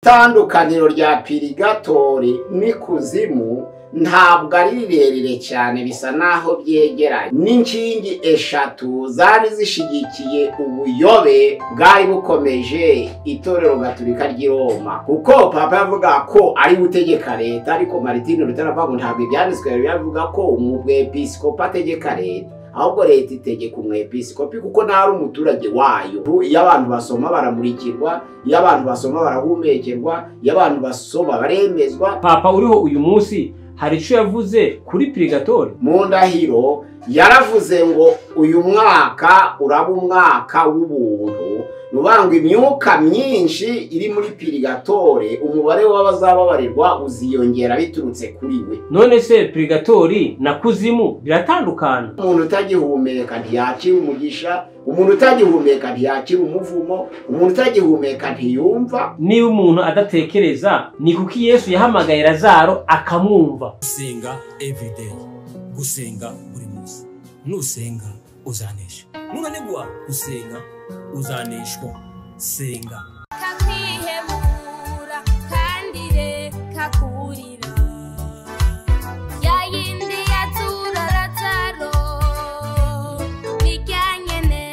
Itandukaniro rya pirigatori n'ikuzimu ntabwo ari rirerire cyane, bisa naho byegeranye. N'inkingi eshatu zari zishigikiye ubuyobe bwari bukomeje itorero gatolika ry'i Roma, kuko papa yavuga ko ari gutegeka leta, ariko Martin Luther avuga ngo ntabwo ibyanditswe bivuga ko umwepiskopi ategeka leta, ahubwo leta itegeka umwepiskopi kuko ntari umuturage wayo. Iyo abantu basoma baramurikirwa, iyo abantu basoma barahumekerwa, iyo abantu basoma baremezwa. Papa uriho uyu munsi hari icyo yavuze kuri purigatori? Mu ndahiro yaravuze ngo uyu mwaka uraba umwaka w'ubuntu, nubanga imyuka myinshi iri muri purigatori, umubare w'abazababarirwa uziyongera biturutse kuri we. None se purigatori na kuzimu biratandukana? Umuntu utagihumeka ntiyakira umugisha, umuntu utagihumeka ntiyakira umuvumo, umuntu utagihumeka ntiyumva. Niba umuntu adatekereza, ni kuki Yesu yahamagaye Lazaro akamwumva? Gusenga everyday, gusenga buri munsi. Nusenga uzanesha, nunanigwa gusenga uzaneshwa. Senga. Kakwihebura kandi reka kurira, ya yindi yazura Lazaro bijyanyene.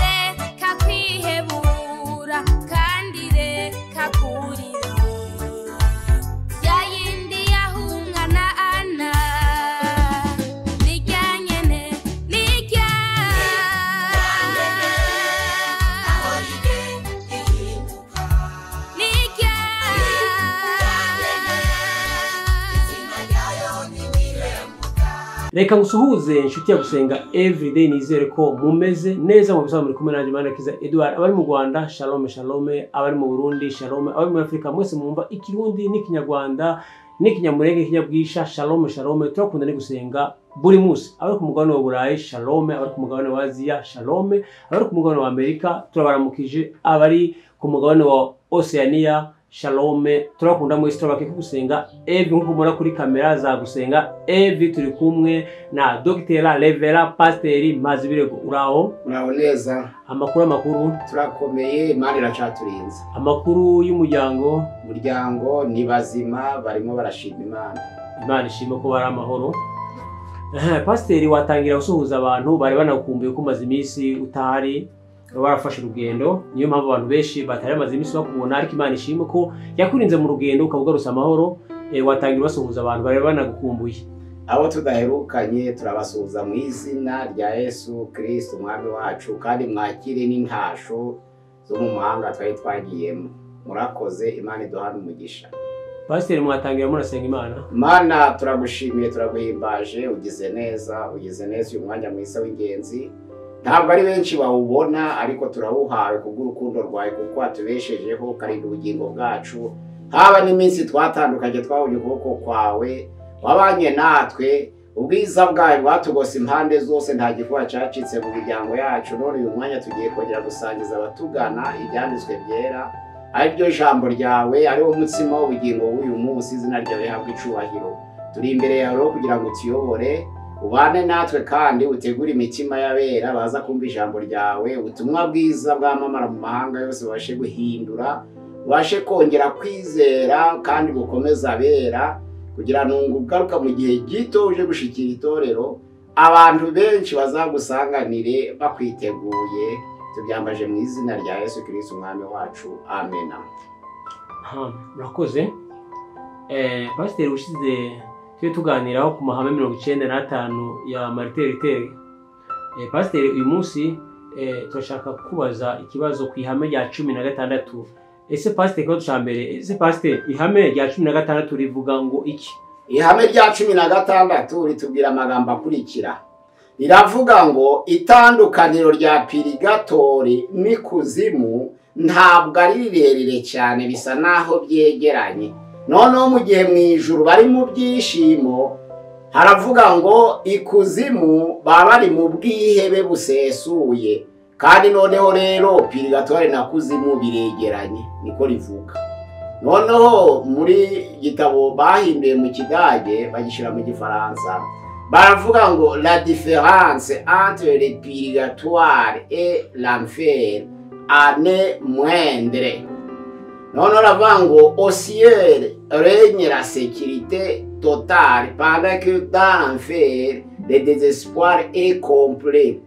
Reka kwihebura kandi reka kurira, ya yindi yahunga na Ana bijyanyene. Reka ngusuhuze inshuti ya Gusenga Everyday, nizere ko mumeze neza mu bisanzwe. Muri kumwe nanjye Manirakiza Edouard. Abari mu Rwanda shalom shalom, abari mu Burundi shalom, abari muri Afrika mwese mwumva Ikirundi n'Ikinyarwanda n'Ikinyamurenge n'Ikinyabwisha shalom shalom. Turakunda ni gusenga buri munsi. Abari ku mugabane wa Burayi shalom, abari ku mugabane wa Aziya shalom, abari ku mugabane wa Amerika turabaramukije, abari ku mugabane wa Oceania shalom. Turakunda mwese, turabake gusenga every. Nkuko mubona kuri kamera za Gusenga Every, turi kumwe na Dr. Revera Pasiteri Mpazibirego. Uraho? Muraho neza. Amakuru? Turakomeye, Imana iracaturinze. Amakuru y'umuryango? Umuryango ni bazima, barimo barashima Imana. Imana ishima ko bari amahoro. Pasiteri, watangira gusuhuza abantu bari banakumbuye ko umaze iminsi utahari, warafashe urugendo. Niyo mpamvu abantu benshi batari bamaze iminsi bakubona, ariko Imana ishimwe ko yakurinze mu rugendo ukaba ugarutse amahoro. Watangira basuhuza abantu bari banagukumbuye. Abo tudaherukanye turabasuhuza mu izina rya Yesu Kristo umwami wacu, kandi mwakire n'intasho zo mu mahanga twari twagiyemo. Murakoze, Imana iduhane umugisha. Pasiteri, mwatangira murasenga Imana. Mana, turagushimiye, turaguhimbaje, ugize neza, ugize neza uyu mwanya mwiza w'ingenzi. Ntabwo ari benshi bawubona, ariko turawuhawe kubw'urukundo rwawe, kuko watubeshejeho ukarinda ubugingo bwacu. Haba n'iminsi twatandukanye twabonye ukuboko kwawe, wabanye natwe, ubwiza bwawe bwatugose impande zose, nta gikuba cyacitse mu miryango yacu. None uyu mwanya tugiye kongera gusangiza abatugana ibyanditswe byera, ariryo jambo ryawe, ari wo mutsima w'ubugingo w'uyu munsi. Izina ryawe rihabwe icubahiro. Turi imbere yawe rero kugira ngo utuyobore, ubane natwe, kandi utegure imitima y'abera baza kumva ijambo ryawe, ubutumwa bwiza bwamamara mu mahanga yose, babashe guhindura, ubashe kongera kwizera, kandi bukomeze abera, kugira ngo ugaruka mu gihe gito uje gushikira itorero, abantu benshi bazagusanganire bakwiteguye. Tubyambaje mu izina rya Yesu Kristo umwami wacu, amena. Murakoze. Pasiteri, ushize tujye tuganiraho ku mahame 95 ya Martin Luther. Pasiteri, uyu munsi turashaka kubaza ikibazo ku ihame rya 16. Ese pasiteri, ikibazo cya mbere, ese pasiteri, ihame rya 16 rivuga ngo iki? Ihame rya 16 ritubwira amagambo akurikira. Riravuga ngo itandukaniro rya pirigatori n'ikuzimu ntabwo ari rirerire cyane, bisa naho byegeranye. Noneho mu gihe mu ijuru bari mu byishimo, haravuga ngo ikuzimu baba bari mu bwihebe busesuye. Kandi noneho rero pirigatori na kuzimu biregeranye, niko rivuga. Noneho muri gitabo bahinduye mu Kidage bagishyira mu Gifaransa, baravuga ngo la différence entre le purgatoire et l'enfer en est moindre. None aravuga ngo au ciel règne la sécurité totale pendant que dans l'enfer le désespoir est complet.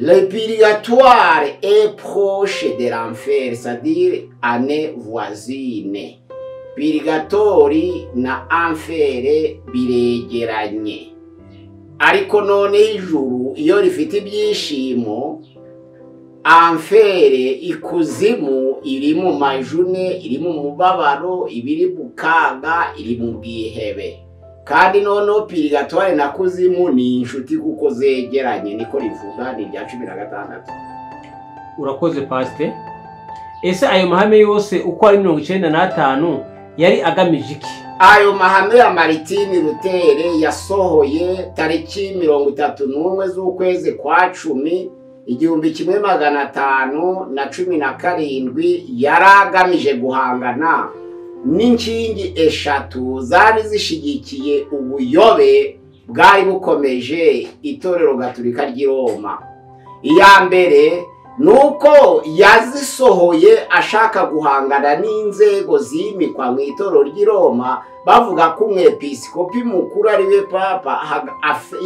Le purgatoire est proche de l'enfer, c'est-à-dire année voisine. Purigatori na enfer biregeranye. Ariko none ijuru iyo rifite ibyishimo, enfer ikuzimu iri mu majune, iri mu mubabaro, ibiri mu kaga, iri mu bwihebe. Kandi noneho purigatoire na kuzimu ni inshuti kuko zegeranye, niko rivuga, ni irya 16. Urakoze pasite. Ese ayo mahame yose uko ari 95 yari agamije iki? Ayo mahame ya Martin Luther yasohoye tariki 31 z'ukwezi kwa 10 1517 yari agamije guhangana n'inkingi eshatu zari zishigikiye ubuyobe bwari bukomeje itorero Gatolika ry'i Roma. Iya mbere nuko yazisohoye ashaka guhangana n'inzego zimikwa mu itorero ry'i Roma, bavuga ko umwepiskopi mukuru ari we Papa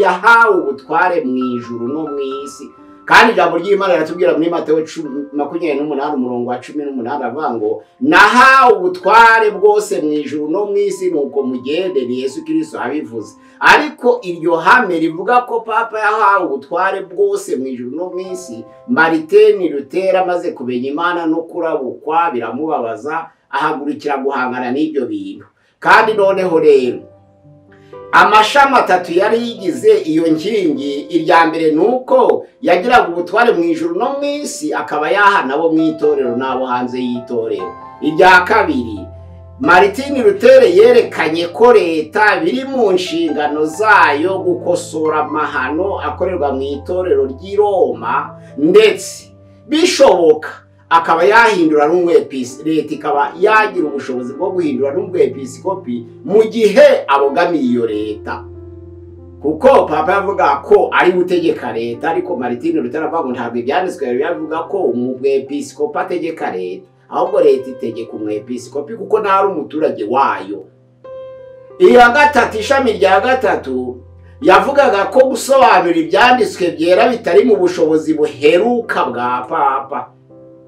yahawe ubutware mu ijuru no mu isi. Kandi ijambo ry'Imana riratubwira muri Matayo 28 umurongo wa 18 avuga ngo nahawe ubutware bwose mu ijuru no mu isi, nuko mugende, ni Yesu Kristo abivuze. Ariko iryo hame rivuga ko Papa yahawe ubutware bwose mu ijuru no mu isi, Martin Luther amaze kumenya Imana no kurabukwa biramubabaza, ahagurukira guhangana n'ibyo bintu. Kandi noneho rero amashami atatu yari yigize iyo nkingi, irya mbere nuko yagiraga ubutware mu ijuru no mu isi, akaba yaha nabo mu itorero n'abo hanze y'itorero. Irya kabiri, Martin Luther yerekanye ko leta biri mu nshingano zayo gukosora amahano akorerwa mu itorero ry'i Roma, ndetse bishoboka akaba yahindura n'umwepiskopi, leta ikaba yagira ubushobozi bwo guhindura n'umwepiskopi mu gihe abogamiye iyo leta. Kuko Papa yavuga ko ari gutegeka leta, ariko Martin Luther avuga ngo ntabwo ibyanditswe bivuga ko umwepiskopi ategeka leta, ahubwo leta itegeka umwepiskopi kuko ntari umuturage wayo. Iya gatatu, ishami rya gatatu, yavugaga ko gusobanura ibyanditswe byera bitari mu bushobozi buheruka bwa Papa.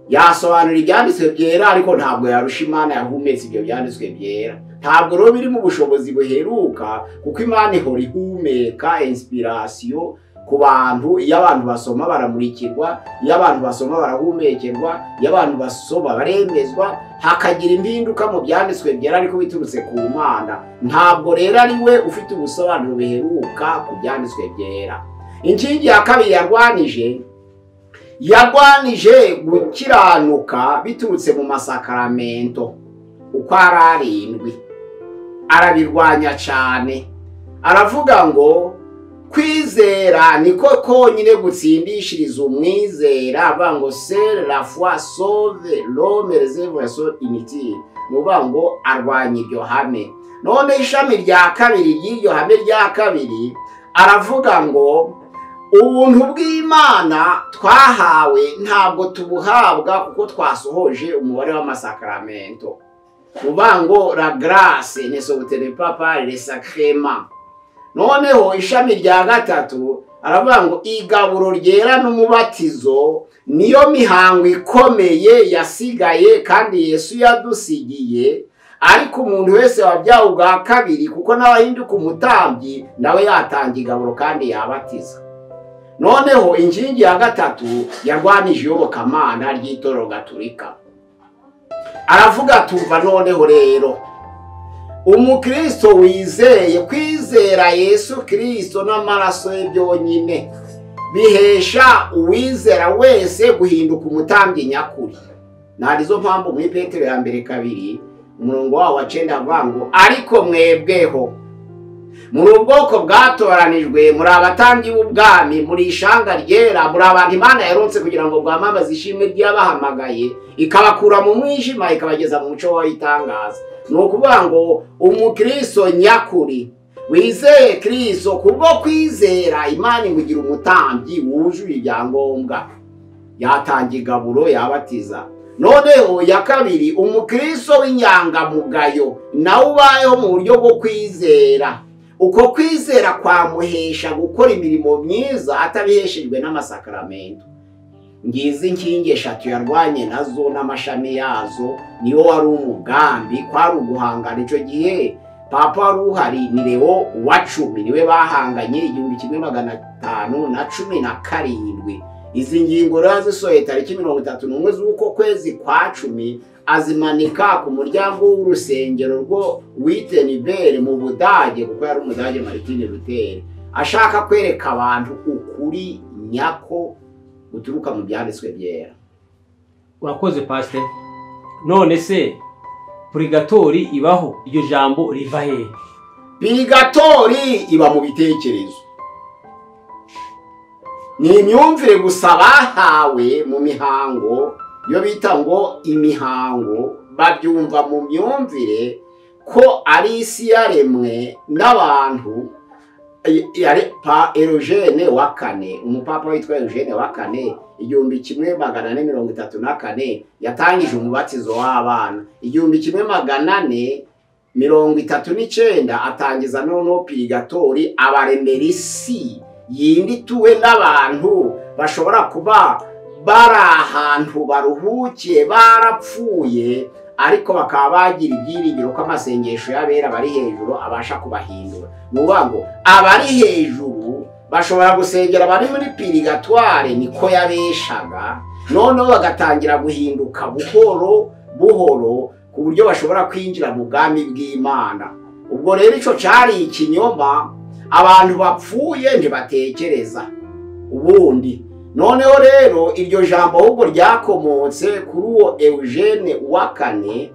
Yasobanura ibyanditswe byera ariko ntabwo yarusha Imana yahumetse ibyo byanditswe byera. Ntabwo rero biri mu bushobozi buheruka, kuko Imana ihora ihumeka inspiration ku bantu. Iyo abantu basoma baramurikirwa, iyo abantu basoma barahumekerwa, iyo abantu basoma baremezwa, hakagira impinduka mu byanditswe byera ariko biturutse ku Mana. Ntabwo rero ari we ufite ubusobanuro buheruka ku byanditswe byera. Inkingi ya kabiri yarwanije gukiranuka biturutse mu masakaramento uko ari arindwi, arabirwanya cyane. Aravuga ngo kwizera niko konyine gutsindishiriza umwizera, avuga ngo seule la foi sauve l'homme, les œuvres sont inutiles. Ni ukuvuga ngo arwanya iryo hame. None ishami rya kabiri ry'iryo hame rya kabiri, aravuga ngo ubuntu bw'Imana twahawe ntabwo tubuhabwa kuko twasohoje umubare w'amasakaramento. Uvuga ngo la grâce ne s'obtient pas par les sacrements. Noneho ishami rya gatatu aravuga ngo igaburo ryera n'umubatizo niyo mihango ikomeye yasigaye kandi Yesu yadusigiye, ariko umuntu wese wabyawe ubwa kabiri, kuko nawe ahinduka umutambyi, nawe yatanga igaburo kandi yabatiza. Noneho inkingi ya gatatu yarwanije iyobokamana ry'itorero Gatolika. Aravuga tuva noneho rero umukristo wizeye kwizera Yesu Kristo n'amaraso ye byonyine bihesha uwizera wese guhinduka umutambyi nyakuri. Narizo mpamvu muri Petero ya mbere 2 umurongo wawo wa 9 avuga ngo ariko mwebweho muri ubwoko bwatoranijwe, muri abatambyi b'ubwami, muri ishanga ryera, muri abantu Imana yaronse kugira ngo bwamamaze ishimwe ry'abahamagaye, ikabakura mu mwijima ikabageza mu muco w'itangaza. Ni ukuvuga ngo umukristo nyakuri wizeye Kristo kubwo kwizera Imana imugira umutambyi wuzuye ibyangombwa, yatanga igaburo, yabatiza. Noneho ya kabiri, umukristo w'inyangamugayo nawe ubayeho mu buryo bwo kwizera, uko kwizera kwamuhesha gukora imirimo myiza atabiheshejwe n'amasakaramentu. Ngizi inkingi eshatu yarwanye nazo n'amashami yazo, niwo wari umugambi, kwari uguhangana. Icyo gihe Papa wari uhari ni Leo wa 10, niwe bahanganye 1517. Izi ngingo rero yazisohoye tariki 31 z'uko kwezi kwa 10, azimanika ku muryango w'urusengero rwo Wittenberg mu Budage, kuko yari Umudage Martin Luther, ashaka kwereka abantu ukuri nyako guturuka mu byanditswe byera. Urakoze Pastor. None se purigatori ibaho? Iryo jambo riva hehe? Purigatori iba mu bitekerezo, ni imyumvire gusa bahawe mu mihango, iyo bita ngo imihango, babyumva mu myumvire ko ari isi yaremwe n'abantu. Pa Eugene wa kane, umupapa witwa Eugene wa kane, 1434 yatangije umubatizo w'abana. 1439 atangiza noneho purigatori, abaremera isi yindi ituwe n'abantu bashobora kuba bari ahantu baruhukiye barapfuye, ariko bakaba bagira ibyiringiro ko amasengesho y'abera bari hejuru abasha kubahindura. Ni ukuvuga ngo abari hejuru bashobora gusengera abari muri purigatoire, niko yabeshaga, noneho bagatangira guhinduka buhoro buhoro ku buryo bashobora kwinjira mu bwami bw'Imana. Ubwo rero ico cari ikinyoma, abantu bapfuye ntibatekereza ubundi. Noneho rero iryo jambo ahubwo ryakomotse kuri uwo Eugene wa kane.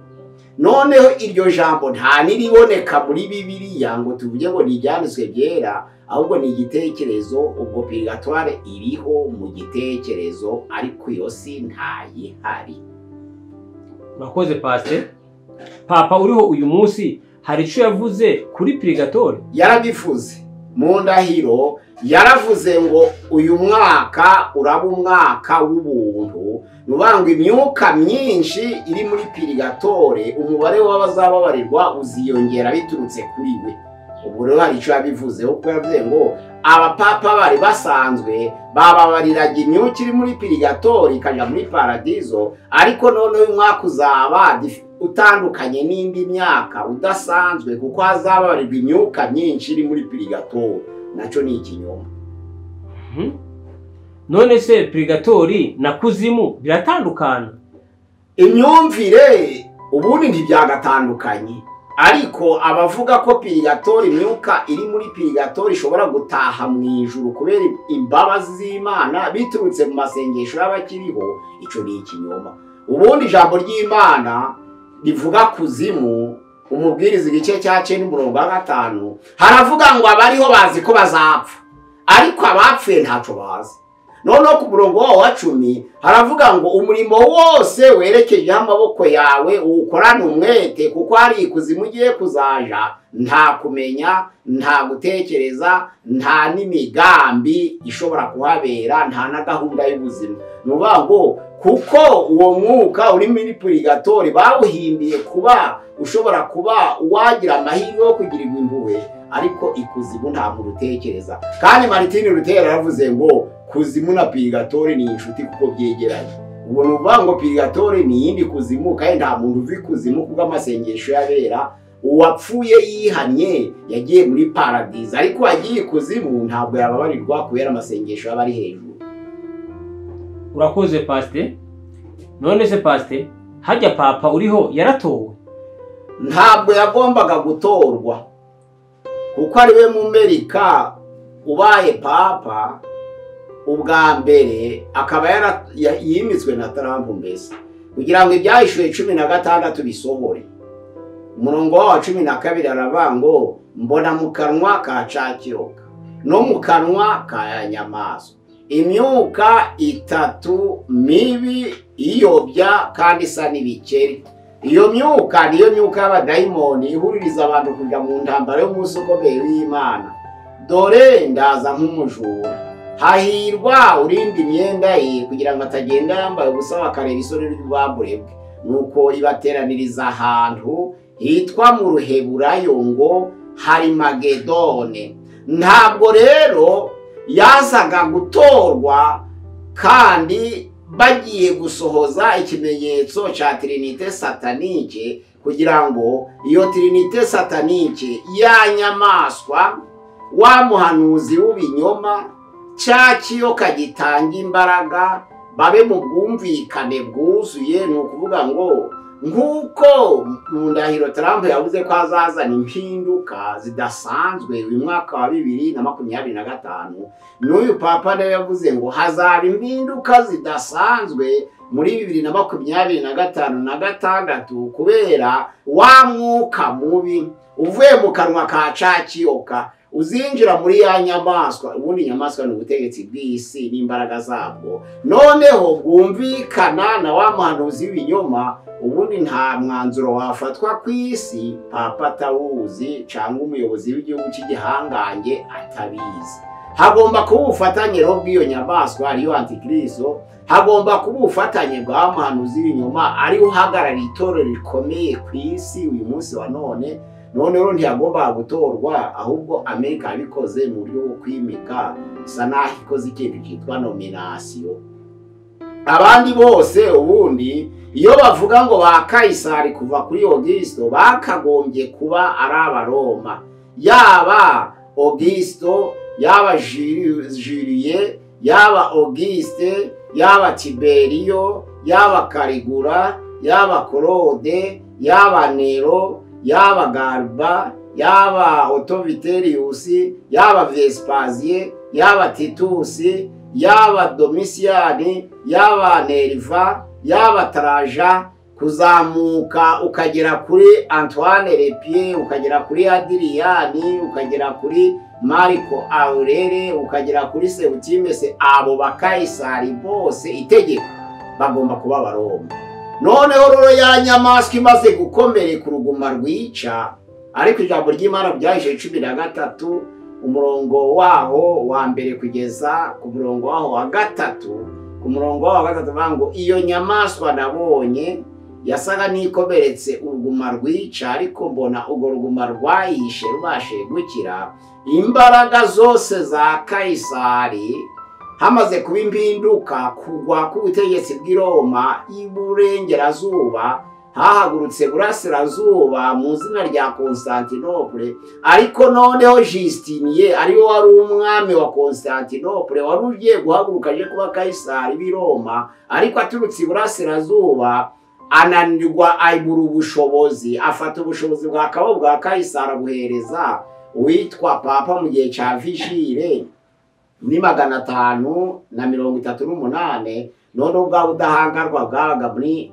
Noneho iryo jambo nta niriboneka muri Bibiliya ngo tuvuge ngo ni ibyanditswe byera, ahubwo ni igitekerezo. Ubwo purigatoire iriho mu gitekerezo, ariko iyo si ntayihari. Urakoze Pastor. Papa uriho uyu munsi hari ico yavuze kuri purigatori? Yarabivuze mu ndahiro, yaravuze ngo uyu mwaka uraba umwaka w'ubuntu. Nuvuga ngo imyuka myinshi iri muri purigatore, umubare w'abazababarirwa uziyongera biturutse kuri we. Ubwo rero hari ico yabivuze, kuko yavuze ngo abapapa bari basanzwe bababariraga imyuka iri muri purigatori ikaja muri paradizo, ariko none uyu mwaka uzaba utandukanye n'indi myaka, udasanzwe, kuko hazababarirwa imyuka myinshi iri muri purigatori. Naco ni ikinyoma. None se purigatori na kuzimu biratandukana? Imyumvire ubundi ntibyagatandukanye, ariko abavuga ko purigatori, imyuka iri muri purigatori ishobora gutaha mu ijuru kubera imbabazi z'Imana biturutse mu masengesho y'abakiriho, ico ni ikinyoma. Ubundi ijambo ry'Imana rivuga kuzimu, umubwiriza igice cya 9 umurongo wa 5 haravuga ngo abariho bazi ko bazapfa, ariko abapfuye ntaco bazi. Noneho ku murongo wa 10 haravuga ngo umurimo wose werekejeho amaboko yawe uwukorane umwete, kuko hari ikuzimu ugiye kuzaja nta kumenya, nta gutekereza, nta n'imigambi ishobora kuhabera, nta na gahunda y'ubuzima. Ni ukuvuga ngo kuko uwo mwuka uri muri purigatori bawuhimbiye kuba ushobora kuba wagira amahirwe yo kugirirwa impuhwe, ariko ikuzimu nta muntu utekereza. Kandi Martin Luther yaravuze ngo kuzimu na purigatori ni inshuti kuko byegeranye. Ubwo ni ukuvuga ngo purigatori ni iyindi kuzimu, kandi nta muntu uva ikuzimu kubw'amasengesho y'abera. Uwapfuye yihannye yagiye muri paradizo, ariko uwagiye ikuzimu ntabwo yababarirwa kubera amasengesho y'abari hejuru. Urakoze Pastor. None se Pastor, hajya Papa uriho yaratowe? Ntabwo yagombaga gutorwa, kuko ari we mu Amerika ubaye Papa ubwa mbere, akaba yimitswe na Trump mbese kugira ngo ibyahishuwe 16 bisohore. Umurongo wa 12 aravuga ngo mbona mu kanwa ka cakiyoka no mu kanwa ka nyamaswa imyuka itatu mibi iyobya kandi isa n'ibikeri. Iyo myuka niyo myuka y'abadayimoni ihuririza abantu kujya mu ntambara y'umunsi ukomeye w'Imana. Dore ndaza nk'umujura, Hahirwa urinda imyenda ye kugira ngo atagenda yambaye ubusa bakareba isoni ry'ubwambure bwe. Nuko ibateraniriza ahantu hitwa mu Ruheburayo ngo Harimagedone. Ntabwo rero yazaga gutorwa kandi bagiye gusohoza ikimenyetso cya Trinite satanike, kugira ngo iyo Trinite satanike ya nyamaswa wa muhanuzi w'ibinyoma cya kiyoka gitanga imbaraga babe mu bwumvikane bwuzuye. Ni ukuvuga ngo nk'uko mu ndahiro Trump yavuze ko azazana impinduka zidasanzwe uyu mwaka wa 2025, n'uyu papa nawe yavuze ngo hazaba impinduka zidasanzwe muri 2025 na 6, kubera wa mwuka mubi uvuye mu kanwa ka ca kiyoka uzinjira muri ya nyamaswa. Ubundi inyamaswa ni ubutegetsi bw'isi n'imbaraga zabwo, noneho bwumvikana na wa muhanuzi w'ibinyoma. Ubundi nta mwanzuro wafatwa ku isi papa atawuzi cyangwa umuyobozi w'igihugu cy'igihangange atabizi. Hagomba kuba ubufatanye rero bw'iyo nyamaswa ariyo antikristo, hagomba kuba ubufatanye bwa muhanuzi w'ibinyoma ariwe uhagarariye itorero rikomeye ku isi uyu munsi wa none. Noneho ntiyagomba gutorwa, ahubwo Amerika yabikoze mu buryo bwo kwimika, isa naho ikoze ikintu cyitwa nominasiyo. Abandi bose ubundi iyo bavuga ngo ba Kayisari kuva kuri Augusto bakagombye kuba ari Abaroma, yaba Augusto, yaba Julie, yaba Auguste, yaba Tiberio, yaba Caligula, yaba Claude, yaba Nero, yaba Galba, yaba Otto Vitellius, yaba Vespasien, yaba Titus, yaba Domitian, yaba Nerva, yaba Trajan, kuzamuka ukagera kuri Antoine Lepie, ukagera kuri Adriani, ukagera kuri Marco Aurele, ukagera kuri Septimus. Abo bakayisari bose itegeko bagomba kuba Abaroma. Noneho rero ya nyamaswa imaze gukomereka uruguma rwica, ariko ijambo ry'Imana ryahise 13 umurongo waho wa mbere kugeza ku murongo waho wa gatatu, ku murongo waho wa gatatu bavuga ngo iyo nyamaswa nabonye yasaga n'ikomeretse uruguma rwica, ariko mbona urwo ruguma rwayishe rubashe gukira. Imbaraga zose za Kayisari hamaze kuba impinduka, kugwa k'ubutegetsi bw'i Roma iburengerazuba, hahagurutse burasirazuba mu izina rya Constantinople. Ariko noneho Justinien ariwe wari umwami wa Constantinople wari ugiye guhaguruka aje kuba Kayisari b'i Roma, ariko aturutse iburasirazuba ananirwa, abura ubushobozi, afata ubushobozi bwa kabo bwa Kayisari abuhereza uwitwa papa mu gihe cya Vigile muri 538. Noneho bwa budahangarwa bwabaga muri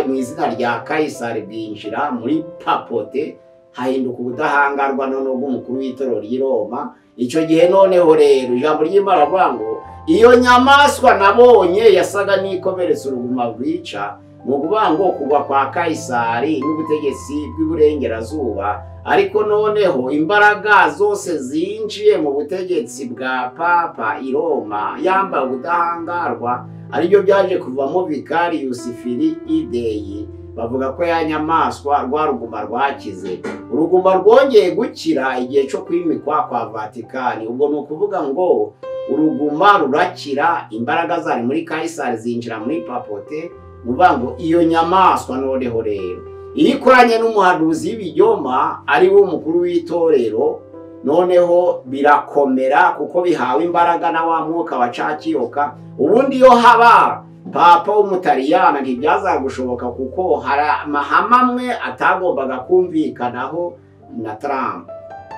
mu izina rya Kayisari bwinjira muri papote, hahinduka ubudahangarwa noneho bw'umukuru w'itorero ry'i Roma. Icyo gihe noneho rero ijambo ry'Imana rivuga ngo iyo nyamaswa nabonye yasaga n'ikomeretse uruguma rwica, ni ukuvuga ngo kugwa kwa Kayisari n'ubutegetsi bw'iburengerazuba, ariko noneho imbaraga zose zinjiye mu butegetsi bwa papa i Roma yambaye ubudahangarwa, aribyo byaje kuvamo Vicarius Filii Dei. Bavuga ko ya nyamaswa rwa ruguma rwakize, uruguma rwongeye gukira igihe cyo kwimikwa kwa Vatikani. Ubwo ni ukuvuga ngo uruguma rurakira, imbaraga zari muri Kayisari zinjira muri papote. Nuvuga ngo iyo nyamaswa noneho rero iyo ikoranye n'umuhanuzi w'ibinyoma ari wo mukuru w'itorero, noneho birakomera kuko bihawe imbaraga na wa mwuka wa ca kiyoka. Ubundi iyo haba papa w'umutaliyana ntibyazagushoboka, kuko hari amahame amwe atagombaga kumvikanaho na Trump.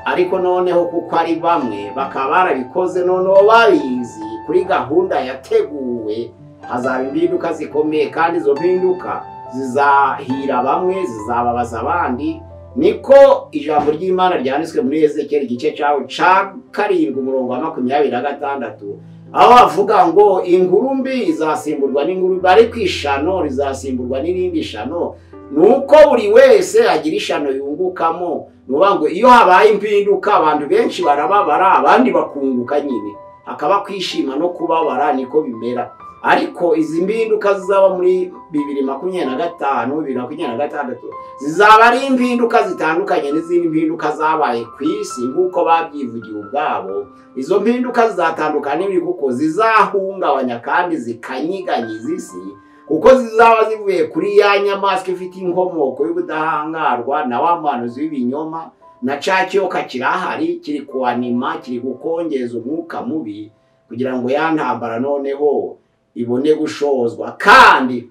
Ariko noneho kuko ari bamwe bakaba barabikoze noneho babizi kuri gahunda yateguwe, hazaba impinduka zikomeye, kandi izo mpinduka zizahira bamwe zizababaza abandi. Niko ijambo ry'Imana ryanditswe muri Ezekiel igice cyawo ca 7 umurongo wa 26, aho bavuga ngo inkuru mbi izasimburwa n'inkuru mbi, ariko ishano rizasimburwa n'irindi shano. Nuko buri wese agira ishano yungukamo. Nuvuga ngo iyo habaye impinduka abantu benshi barababara, abandi bakunguka nyine. hakaba kwishima no kubabara, niko bimera. Ariko izi mpinduka zizaba muri 2025 2026 zizaba ari impinduka zitandukanye n'izindi mpinduka zabaye ku isi nk'uko babyivugiye ubwabo. Izo mpinduka zizatandukana n'ibiri kuko zizahungabanya kandi zikanyiganyiza isi, kuko zizaba zivuye kuri ya nyamaswa ifite inkomoko y'ubudahangarwa na wa muhanuzi w'ibinyoma na ca kiyoka kirahari kiri kuanima, kiri gukongeza umwuka mubi kugira ngo ya ntambara noneho ibone gushozwa. Kandi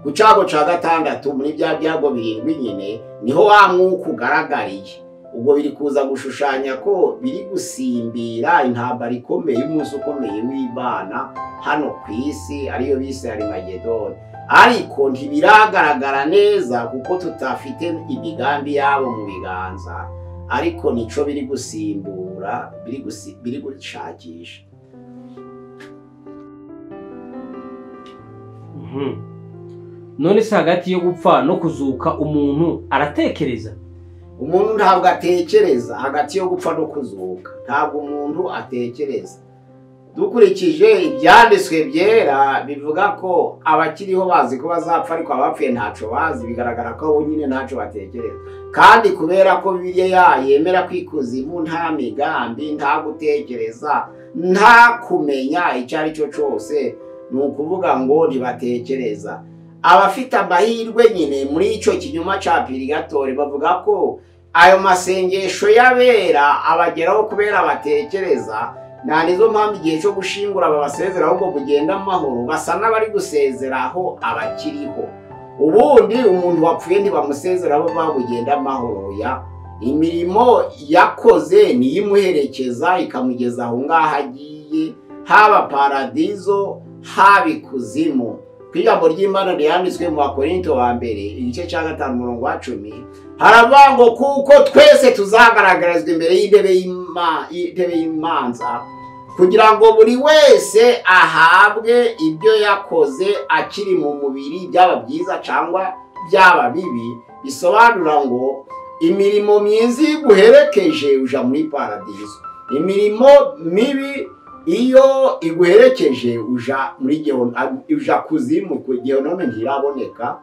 ku cyago ca gatandatu muri bya byago birindwi nyine niho wa mwuka ugaragariye. Ubwo biri kuza gushushanya ko biri gusimbira intambara ikomeye, umunsi ukomeye w'Imana hano ku isi, ariyo bise Harimagedoni. Ariko ntibiragaragara neza kuko tutafite imigambi yabo mu biganza, ariko nico biri gusimbura, biri gushakisha. None se hagati yo gupfa no kuzuka umuntu aratekereza? Umuntu ntabwo atekereza hagati yo gupfa no kuzuka, ntabwo umuntu atekereza. Dukurikije ibyanditswe byera bivuga ko abakiriho bazi ko bazapfa, ariko abapfuye ntaco bazi. Bigaragara ko bo nyine ntaco batekereza. Kandi kubera ko Bibiliya yemera kwikuzimu nta migambi, nta gutekereza, nta kumenya icyo ari cyo cyose, ni ukuvuga ngo ntibatekereza. Abafite amahirwe nyine muri icyo kinyoma ca pirigatori bavuga ko ayo masengesho y'abera abageraho kubera batekereza. Nta nizo mpamvu igihe cyo gushingura babasezera ahubwo kugenda amahoro, basa n'abari gusezeraho abakiriho. Ubundi umuntu wapfuye ntibamusezeraho bagugenda amahoro, ya imirimo yakoze niyo imuherekeza ikamugeza aho ngaho agiye, haba paradizo haba ikuzimu. Ku ijambo ry'Imana ryanditswe mu Bakorinto wa mbere igice cya 5 umurongo wa 10 haravuga ngo kuko twese tuzagaragarizwa imbere y'intebe y'imanza kugira ngo buri wese ahabwe ibyo yakoze akiri mu mubiri, byaba byiza cyangwa byaba bibi. Bisobanura ngo imirimo myiza iguherekeje uja muri paradizo, imirimo mibi iyo iguherekeje uja muri uja kuzimu. Gehinomu ntiraboneka,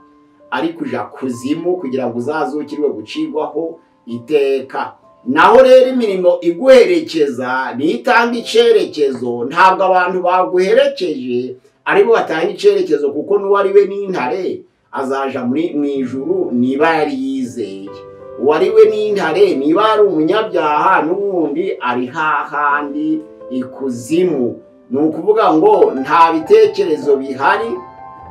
ariko uja kuzimu kugira ngo uzazukirwe gucirwaho iteka. Naho rero imirimo iguherekeza niyo itanga icerekezo. Ntabwo abantu baguherekeje aribo batanga icerekezo, kuko n'uwari we n'intare azaja mu ijuru niba yari yizeye. Uwari we n'intare niba ari umunyabyaha n'ubundi ari hahandi ikuzimu. Ni ukuvuga ngo nta bitekerezo bihari,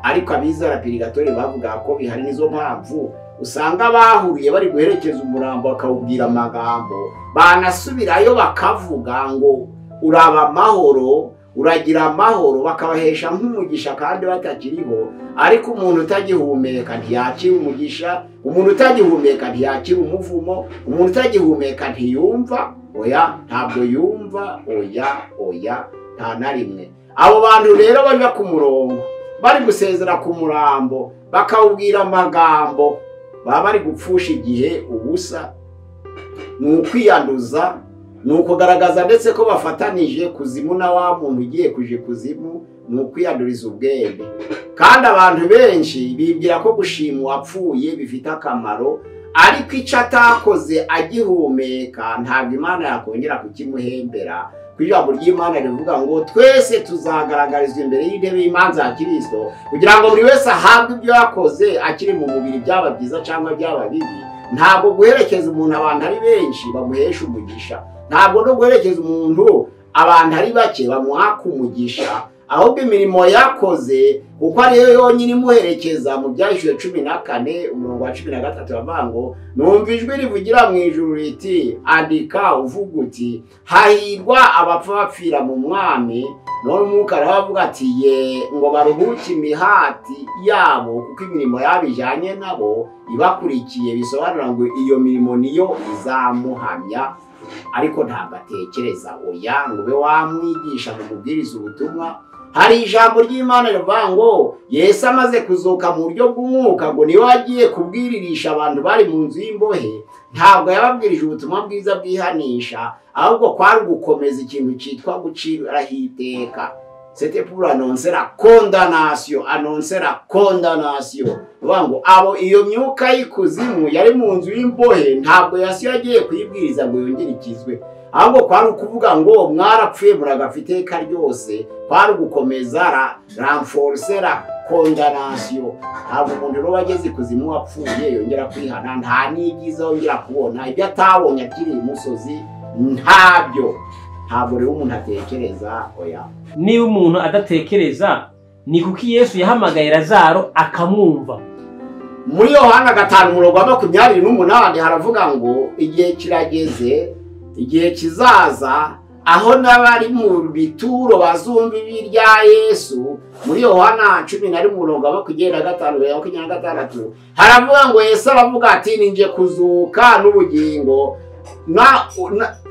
ariko abizera pirigatori bavuga ko bihari. Nizo mpamvu usanga bahuriye bari guherekeza umurambo bakawubwira amagambo, banasubirayo bakavuga ngo uraba amahoro, uragira amahoro, bakabahesha nk'umugisha kandi batakiriho. Ariko umuntu utagihumeka ntiyakira umugisha, umuntu utagihumeka ntiyakira umuvumo, umuntu utagihumeka ntiyumva, oya ntabwo yumva, oya oya nta na rimwe. Abo bantu rero bari ku murongo bari gusezera ku murambo bakawubwira amagambo, baba bari gupfusha igihe ubusa. Ni ukwiyanduza, ni ukugaragaza ndetse ko bafatanije kuzimu na wa muntu ugiye kuje kuzimu, ni ukwiyanduriza ubwenge. Kandi abantu benshi bibwira ko gushima uwapfuye bifite akamaro, ariko icyo atakoze agihumeka ntabwo Imana yakongera kukimuhembera. Ku ijambo ry'Imana rivuga ngo twese tuzagaragarizwa imbere y'intebe y'imanza ya Kristo kugira ngo buri wese ahabwe ibyo yakoze akiri mu mubiri, byaba byiza cyangwa byaba bibi. Ntabwo guherekeza umuntu abantu ari benshi bamuhesha umugisha, ntabwo no guherekeza umuntu abantu ari bake bamuhaka umugisha, ahubwo imirimo yakoze kuko ariyo yonyine imuherekeza. Mu Byahishuwe 14 umurongo wa 13 bavuga ngo numva ijwi rivugira mu ijuru riti andika uvuga uti hahirwa abapfa bapfira mu Mwami. None umwuka aravuga ati ye ngo baruhuke imihati yabo kuko imirimo yabo ijyanye nabo ibakurikiye. Bisobanura ngo iyo mirimo niyo izamuhamya, ariko ntabwo atekereza oya ngo ube wamwigisha ngo umubwirize ubutumwa. Hari ijambo ry'Imana rivuga ngo Yesu amaze kuzuka mu buryo bw'umwuka ngo niwe agiye kubwiririsha abantu bari mu nzu y'imbohe. Ntabwo yababwirije ubutumwa bwiza bwihanisha, ahubwo kwari gukomeza ikintu cyitwa guciraho iteka. C'était pour annoncer la condamnation, annoncer la condamnation. Bivuga ngo abo iyo myuka y'ikuzimu yari mu nzu y'imbohe ntabwo Yesu yagiye kuyibwiriza ngo yongere ikizwe, ahubwo kwari ukuvuga ngo mwarapfuye muragapfa iteka ryose, kwari ugukomeza renforcer la condamnation. Ntabwo umuntu rero wageze ikuzimu wapfuye yongera kwihana, nta n'ibyiza yongera kubona, ibyo atabonye akiri imusozi ntabyo. Ntabwo rero umuntu atekereza, oya. Niba umuntu adatekereza, ni kuki Yesu yahamagaye Lazaro akamwumva? Muri Yohana 5:28 haravuga ngo igihe kirageze, igihe kizaza aho n'abari mu bituro bazumva ijwi rya Yesu. Muri Yohana 11:25-26 haravuga ngo Yesu aravuga ati ninje kuzuka n'ubugingo,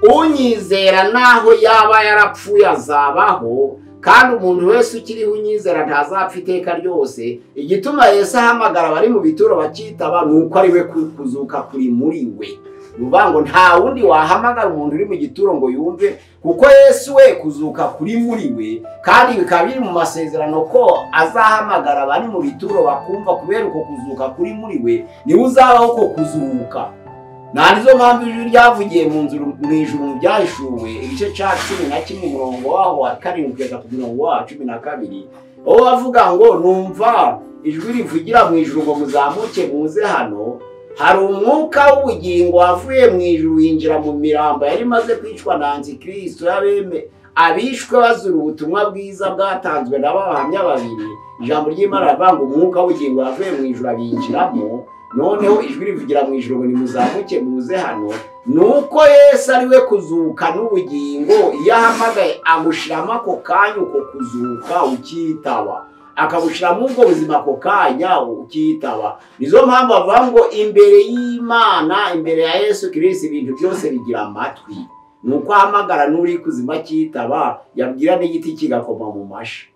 unyizera naho yaba yarapfuye azabaho, kandi umuntu wese ukiriho unyizera ntazapfa iteka ryose. Igituma Yesu ahamagara abari mu bituro bakitaba ni uko ari we kuzuka kuri muri we. Bivuga ngo nta wundi wahamagara umuntu uri mu gituro ngo yumve, kuko Yesu we kuzuka kuri muri we, kandi bikaba biri mu masezerano ko azahamagara abari mu bituro bakumva, kubera uko kuzuka kuri muri we niwe uzabaho uko kuzuka. Nta mpamvu ijwi ryavugiye mu nzu mu ijuru mu byahishuwe igice cya 11 umurongo waho wa 7 kugeza ku murongo wa 12, aho bavuga ngo numva ijwi rivugira mu ijuru ngo muzamuke muze hano. Hari umwuka w'ubugingo wavuye mu ijuru winjira mu mirambo yari imaze kwicwa na Antikristo y'abeme abishwe bazura ubutumwa bwiza bwatanzwe n'abahamya babiri. Ijambo ry'Imana rivuga ngo umwuka w'ubugingo wavuye mu ijuru abinjiramo, noneho ijwi rivugira mu ijuru ngo nimuzamuke muze hano. Nuko Yesu ari we kuzuka n'ubugingo, iyo ahamagaye agushiramo ako kanya uko kuzuka ukitaba, akagushiramo ubwo buzima ako kanya ukitaba. Nizo mpamvu bavuga ngo imbere y'Imana, imbere ya Yesu Kristo ibintu byose bigira amatwi. Nuko ahamagara n'uri kuzima kitaba, yabwira n'igiti kigakoma mu mashi.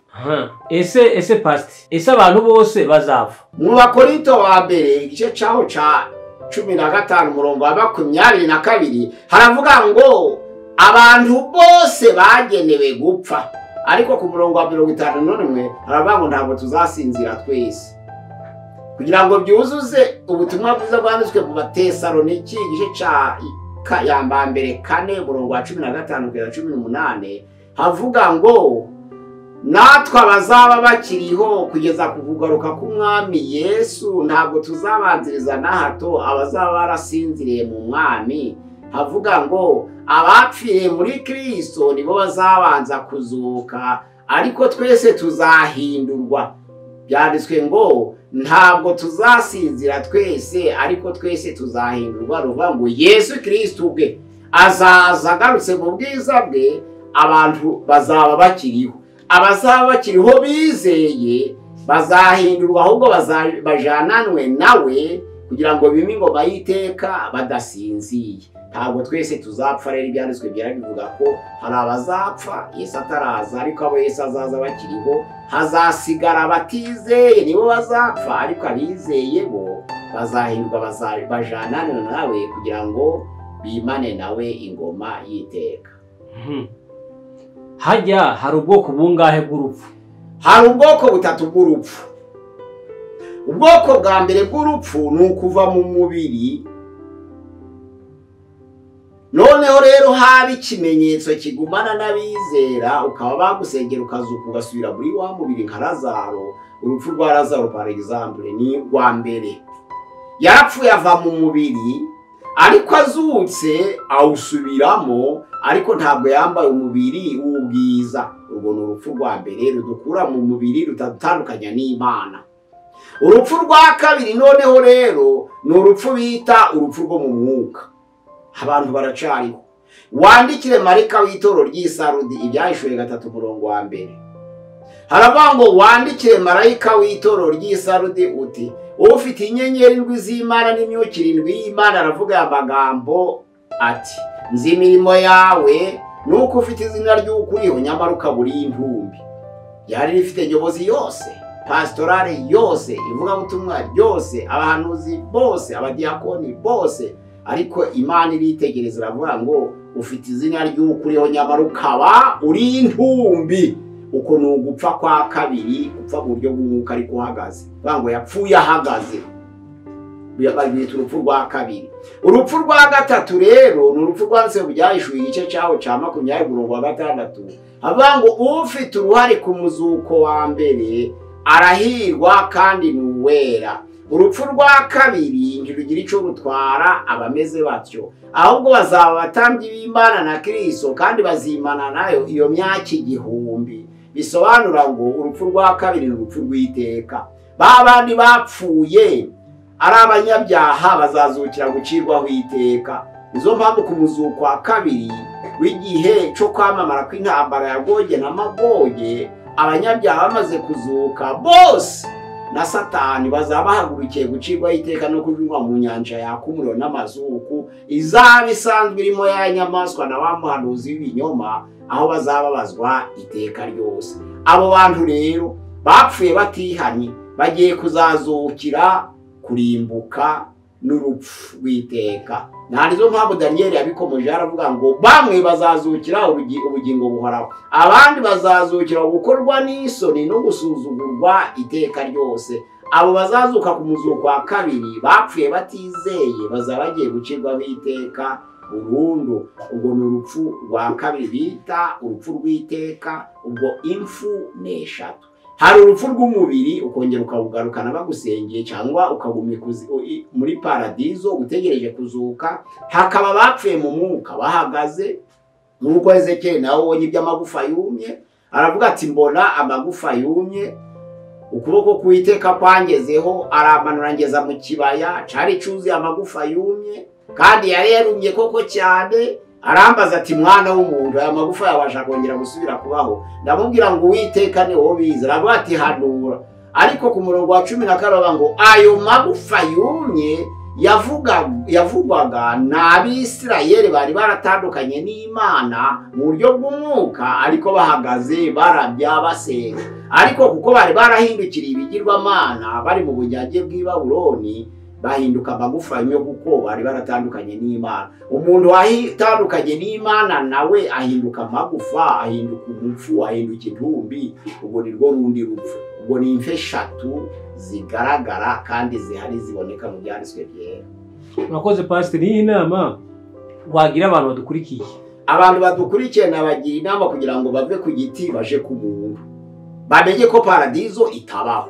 Ese pasti, ese abantu bose bazapfa? Mu Bakorinto wa mbere igice cyaho ca 15 umurongo wa 22 haravuga ngo abantu bose bagenewe gupfa, ariko ku murongo wa 51 haravuga ngo ntabwo tuzasinzira twese, kugira ngo byuzuze ubutumwa bwiza bwanditswe mu Batesaloniki igice ca ya mbere 4 umurongo wa 15 kugeza 18, havuga ngo natwe abazaba bakiriho kugeza ku kugaruka k'umwami Yesu ntabwo tuzabanziriza na hato abazaba barasinziriye mu mwami. Havuga ngo abapfiriye muri Kristo nibo bazabanza kuzuka, ariko twese tuzahindurwa. Byanditswe ngo ntabwo tuzasinzira twese, ariko twese tuzahindurwa. Ruvuga ngo Yesu Kristo ubwe azaza agarutse mu bwiza bwe, abantu bazaba bakiriho. Abazaba bakiriho bizeye bazahindurwa, ahubwo bajananwe nawe kugira ngo bime ingoma y'iteka badasinziye. Ntabwo twese tuzapfa rero, ibyanditswe byarabivuga ko hari abazapfa Yesu ataraza, ariko abo Yesu azaza bakiriho. Hazasigara abatizeye nibo bazapfa, ariko abizeye bo bazahindurwa, bajananwe nawe kugira ngo bimane nawe ingoma y'iteka. Hajya hari ubwoko bungahe bw'urupfu? Hari ubwoko butatu bw'urupfu. Ubwoko bwa mbere bw'urupfu ni ukuva mu mubiri. Noneho rero haba ikimenyetso kigumana n'abizera, ukaba bagusengera ukazuka ugasubira muri wa mubiri nka Lazaro. Urupfu rwa Lazaro par exemple ni rwa mbere, yarapfuye ava mu mubiri, ariko azutse awusubiramo, ariko ntabwo yambaye umubiri w'ubwiza. Urwo ni urupfu rwa mbere rudukura mu mubiri, rutadutandukanya n'Imana. Urupfu rwa kabiri noneho rero ni urupfu bita urupfu rwo mu mwuka. Abantu baracariho. Wandikire marayika w'itorero ry'i Sarudi ibyahishuwe 3:1. Haravuga ngo wandikire marayika w'itorero ry'i Sarudi uti ufite inyenyeri indwi z'Imana n'imyuka irindwi y'Imana aravuga aya magambo ati nzi imirimo yawe nuko ufite izina ry'ukuriho nyamara ukaba uri intumbi. Ryari rifite nyobozi yose, pastorale yose, ivugabutumwa ryose, abahanuzi bose, abadiyakoni bose, ariko Imana iritegereza iravuga ngo ufite izina ry'uko uriho nyamara ukaba uri intumbi. Uko ni ugupfa kwa kabiri, gupfa mu buryo bw'umwuka ariko uhagaze. Bavuga ngo yapfuye ahagaze, babita urupfu rwa kabiri. Urupfu rwa gatatu rero ni urupfu rwanditse mu Byahishuwe igice cyaho cya 20:6. Havuga ngo ufite uruhare ku muzuko wa mbere arahirwa kandi ni uwera. Urupfu rwa kabiri ntirugira icyo rutwara abameze batyo, ahubwo bazaba abatambyi b'Imana na Kristo kandi bazimana nayo iyo myaka 1000. Bisobanura ngo urupfu rwa kabiri ni urupfu rw'iteka. Ba bandi bapfuye ari abanyabyaha bazazukira gucirwaho iteka. Izo mpamvu ku muzuko wa kabiri w'igihe cyo kwamamara kw'intambara ya Goge na Magoge, abanyabyaha bamaze kuzuka bose na Satani bazaba bahagurukiye gucirwaho iteka no kujugunywa mu nyanja yaka umuriro n'amazuku, izaba isanzwe irimo ya nyamaswa na wa muhanuzi w'ibinyoma, aho bazababazwa iteka ryose. Abo bantu rero bapfuye batihanye bagiye kuzazukira kurimbuka n'urupfu rw'iteka. Nta mpamvu Daniel yabikomoje aravuga ngo bamwe bazazukira ubugingo buhoraho, abandi bazazukira gukorwa n'isoni no gusuzugurwa iteka ryose. Abo bazazuka ku muzuko wa kabiri bapfuye batizeye bazaba bagiye gucirwaho iteka burundu. Ubwo ni urupfu rwa kabiri bita urupfu rw'iteka. Ubwo impfu ni eshatu. Hari urupfu rw'umubiri ukongera ukawugarukana bagusengeye cyangwa ukaguma muri paradizo utegereje kuzuka. Hakaba bapfuye mu mwuka bahagaze, nk'uko Ezekiel nawe ubonye iby'amagufa yumye, aravuga ati mbona amagufa yumye, ukuboko k'Uwiteka kwangezeho aramanura ngeza mu kibaya cari cyuzuye amagufa yumye, kandi yari yarumye koko cyane. Arambaza ati mwana w'umuntu, aya magufa yabasha kongera gusubira kubaho? Ndamubwira ngo Uwiteka ni wowe ubizi. Aravuga ati hanura. Ariko ku murongo wa 12 ngo ayo magufa yumye yavugwaga n'Abisirayeli bari baratandukanye n'Imana mu buryo bw'umwuka, ariko bahagaze barabya basenga. Ariko kuko bari barahindukiriye ibigirwamana bari mu bunyage bw'i Babuloni, bahinduka amagufa yumye kuko bari baratandukanye n'Imana. Umuntu watandukanye n'Imana nawe ahinduka amagufa, ahinduka umupfu, ahinduka intumbi. Ubwo ni rwo rundi rupfu. Ubwo ni impfu eshatu zigaragara kandi zihari ziboneka mu byanditswe byera. Murakoze Pasiteri. Iyi nama wagira abantu badukurikiye? Abantu badukurikiye nabagira inama kugira ngo bave ku giti baje ku muntu, bamenye ko paradizo itabaho,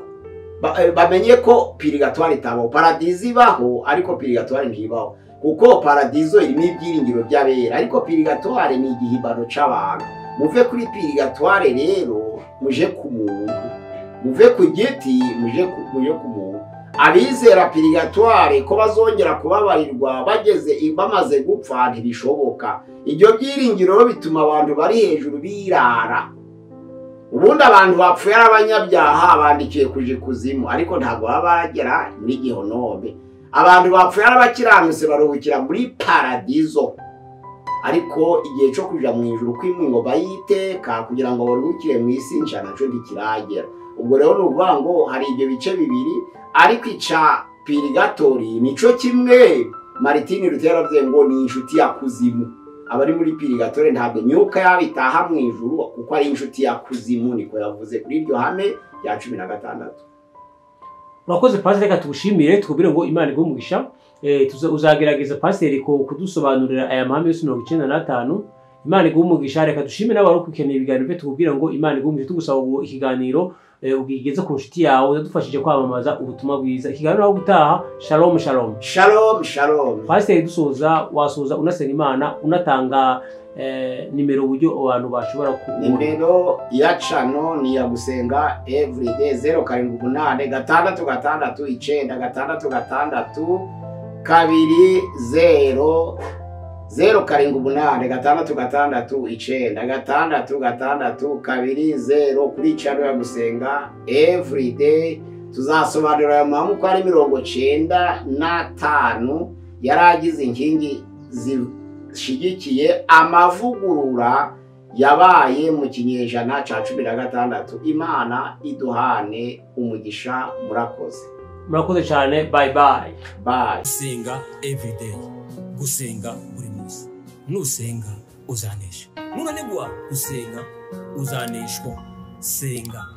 bamenye ko purigatoire itabaho. Paradizo ibaho ariko purigatoire ntibaho, kuko paradizo irimo ibyiringiro by'abera, ariko purigatoire ni igihimbano c'abantu. Muve kuri purigatoire rero muje ku muntu, muve ku giti muje ku muntu. Abizera purigatoire ko bazongera kubabarirwa bageze bamaze gupfa ntibishoboka. Ibyo byiringiro bituma abantu bari hejuru birara. Ubundi abantu bapfuye ari abanyabyaha bandikiye kuje kuzimu, ariko ntabwo baba bagera muri gihonobe. Abantu bapfuye ari abakiranutse baruhukira muri paradizo, ariko igihe cyo kuja mu ijuru kw'ingoma y'iteka kugira ngo baruhukire mu isi nshya naco ntikiragera. Ubwo rero ni ukuvuga ngo hari ibyo bice bibiri, ariko ica purigatori nico kimwe Martin Luther yavuze ngo ni inshuti ya kuzimu. Abari muri purigatori ntabwo imyuka yabo itaha mu ijuru kuko ari inshuti ya kuzimu, niko yavuze kuri iryo hame rya 16. Murakoze Pasiteri, reka tugushimire tukubwire ngo Imana iguhe umugisha. Uzagerageza Pasiteri kudusobanurira aya mahame yose 95. Imana iguhe umugisha. Reka dushime n'abari ukeneye ibiganiro bye, tukubwire ngo Imana iguhe umugisha. Tugusaba ngo ikiganiro ugigeze ku nshuti yawe udufashije kwamamaza ubutumwa bwiza. Ikiganiro aho gutaha. Shalom shalom. Shalom shalom. Pasiteri dusoza, wasoza unasenga Imana unatanga nimero uburyo abantu bashobora kubona. Nimero ya cano ni ya gusenga everyday 078 6 6 9 6 2 0 0 7 8 6 9 6 6 2 0 kuri cano ya gusenga everyday. Tuzasobanurira aya mahame uko ari 95 yaragize inkingi zishigikiye amavugurura Yabaye mu kinyejana ca 16. Imana iduhane umugisha. Murakoze. Murakoze cyane, bye bye. Bye. Gusenga everyday, gusenga buri munsi. Nusenga uzanesha, nunanigwa gusenga uzaneshwa. Senga.